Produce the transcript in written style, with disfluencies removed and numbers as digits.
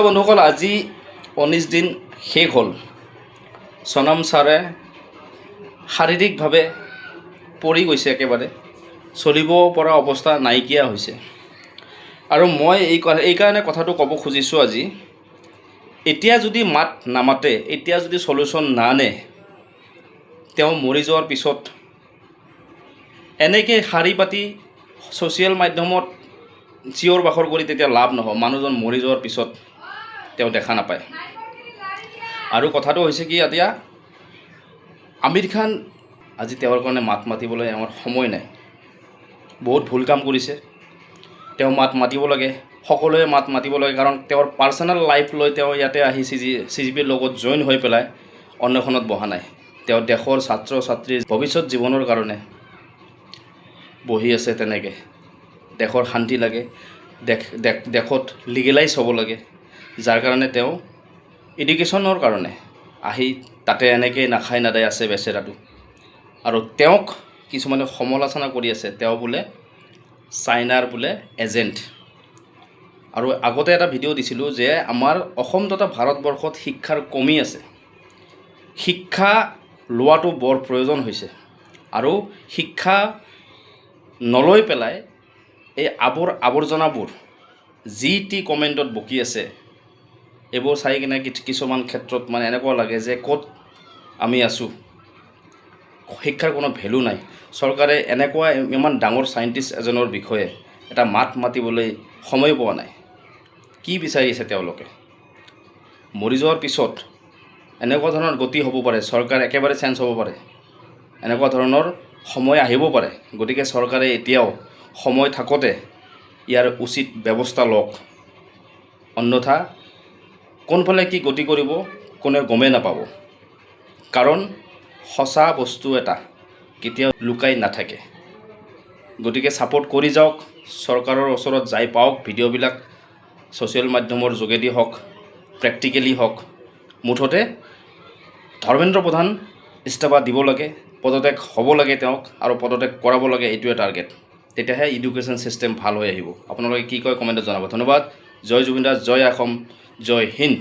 বন্ধুসকল, আজি 19 দিন শেষ হ'ল। সনম ছাৰে শাৰীৰিকভাৱে পৰি গৈছে, একেবাৰে চলিব পৰা অৱস্থা নাইকিয়া হৈছে। আৰু মই এইকাৰণে কথাটো ক'ব খুজিছোঁ আজি, এতিয়া যদি মাত নামাতে, এতিয়া যদি চলিউশ্যন নানে, তেওঁ মৰি যোৱাৰ পিছত এনেকৈ শাৰী পাতি ছ'চিয়েল মাধ্যমত চিঞৰ বাখৰ কৰি তেতিয়া লাভ নহ'ব। মানুহজন মৰি যোৱাৰ পিছত তেওঁ দেখা নাপায়। আৰু কথাটো হৈছে কি, এতিয়া আমিৰ খান আজি তেওঁৰ কাৰণে মাত মাতিবলৈ আমাৰ সময় নাই। বহুত ভুল কাম কৰিছে তেওঁ। মাত মাতিব লাগে, সকলোৱে মাত মাতিব লাগে। কাৰণ তেওঁৰ পাৰ্চনেল লাইফ লৈ তেওঁ ইয়াতে আহি চি জি পিৰ লগত জইন হৈ পেলাই অন্বেষণত বহা নাই। তেওঁ দেশৰ ছাত্ৰ ছাত্ৰীৰ ভৱিষ্যত জীৱনৰ কাৰণে বহি আছে। তেনেকৈ দেশৰ শান্তি লাগে, দেশ দেশ দেশত লিগেলাইজ হ'ব লাগে, যাৰ কাৰণে তেওঁ এডুকেশ্যনৰ কাৰণে আহি তাতে এনেকৈ নাখাই নাদাই আছে বেচেৰাটো। আৰু তেওঁক কিছুমানে সমালোচনা কৰি আছে, তেওঁ বোলে চাইনাৰ বোলে এজেণ্ট। আৰু আগতে এটা ভিডিঅ' দিছিলোঁ যে আমাৰ অসম তথা ভাৰতবৰ্ষত শিক্ষাৰ কমি আছে। শিক্ষা লোৱাটো বৰ প্ৰয়োজন হৈছে। আৰু শিক্ষা নলৈ পেলাই এই আৱৰ্জনাবোৰ যি টি কমেণ্টত বকি আছে, এইবোৰ চাই কিনে কিছুমান ক্ষেত্ৰত মানে এনেকুৱা লাগে যে ক'ত আমি আছোঁ। শিক্ষাৰ কোনো ভেলু নাই। চৰকাৰে এনেকুৱা ইমান ডাঙৰ চাইণ্টিষ্ট এজনৰ বিষয়ে এটা মাত মাতিবলৈ সময় পোৱা নাই। কি বিচাৰিছে তেওঁলোকে? মৰি যোৱাৰ পিছত এনেকুৱা ধৰণৰ গতি হ'ব পাৰে, চৰকাৰ একেবাৰে চেঞ্জ হ'ব পাৰে, এনেকুৱা ধৰণৰ সময় আহিব পাৰে। গতিকে চৰকাৰে এতিয়াও সময় থাকোঁতে ইয়াৰ উচিত ব্যৱস্থা লওক। অন্যথা কোনফালে কি গতি কৰিব কোনেও গমেই নাপাব। কাৰণ সঁচা বস্তু এটা কেতিয়াও লুকাই নাথাকে। গতিকে ছাপোৰ্ট কৰি যাওক, চৰকাৰৰ ওচৰত যাই পাওক ভিডিঅ'বিলাক, ছ'চিয়েল মাধ্যমৰ যোগেদি হওক, প্ৰেক্টিকেলি হওক। মুঠতে ধৰ্মেন্দ্ৰ প্ৰধান ইস্তফা দিব লাগে, পদত্যাগ হ'ব লাগে তেওঁক আৰু পদত্যাগ কৰাব লাগে। এইটোৱে টাৰ্গেট। তেতিয়াহে এডুকেশ্যন ছিষ্টেম ভাল হৈ আহিব। আপোনালোকে কি কয় কমেণ্টত জনাব। ধন্যবাদ। জয় জুবিন দা, জয় অসম, জয় হিন্দ।